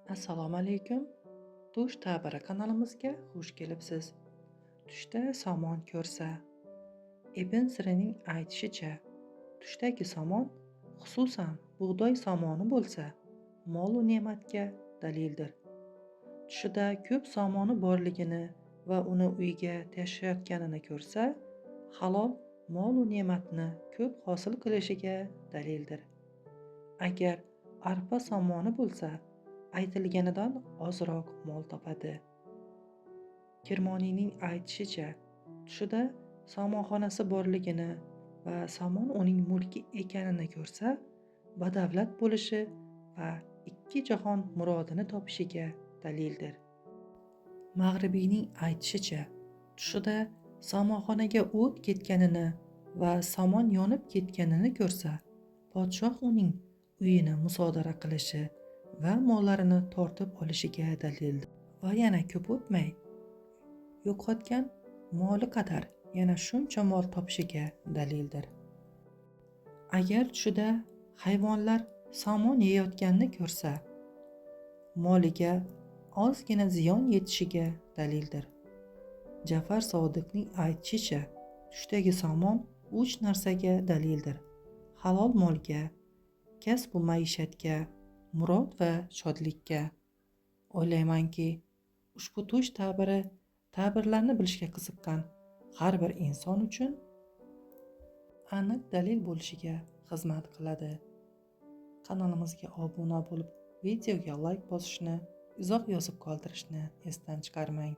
Assalomu alaykum. Tush ta'biri kanalimizga xush kelibsiz. Tushda somon ko'rsa. Ibn Sirining aytishicha, tushdagi somon, xususan bug'doy somoni bo'lsa, mol u ne'matga dalildir. Tushida ko'p somoni borligini va uni uyga tashiyotganini ko'rsa, halol mol u ne'matni ko'p hosil qilishiga dalildir. Agar arpa somoni bo'lsa, aytilganidan ozroq mol topadi. Kirmoniyning aytishicha, tushida somonxonasi borligini va somon uning mulki ekanini ko'rsa, badavlat bo'lishi va ikki jahon murodini topishiga dalildir. Mag'ribiyning aytishicha, tushida somonxonaga o't ketganini va somon yonib ketganini ko'rsa, podshoh uning uyini musodara qilishi va mollarini tortib olishiga dalildir. Va yana ko'p o'tmay yo'qotgan moli qadar yana shuncha mol topishiga dalildir. Agar tushida hayvonlar somon yeyotganini ko'rsa, moliga ozgina ziyon yetishiga dalildir. Jafar Sodiqning aytishicha, tushdagi somon uch narsaga dalildir: halol molga, kasbu maishatga, murod va shodlikka. O'ylaymanki, ushbu tush ta'biri ta'birlarni bilishga qiziqqan har bir inson uchun aniq dalil bo'lishiga xizmat qiladi. Kanalimizga obuna bo'lib, videoga layk bosishni, izoh yozib qoldirishni esdan chiqarmang.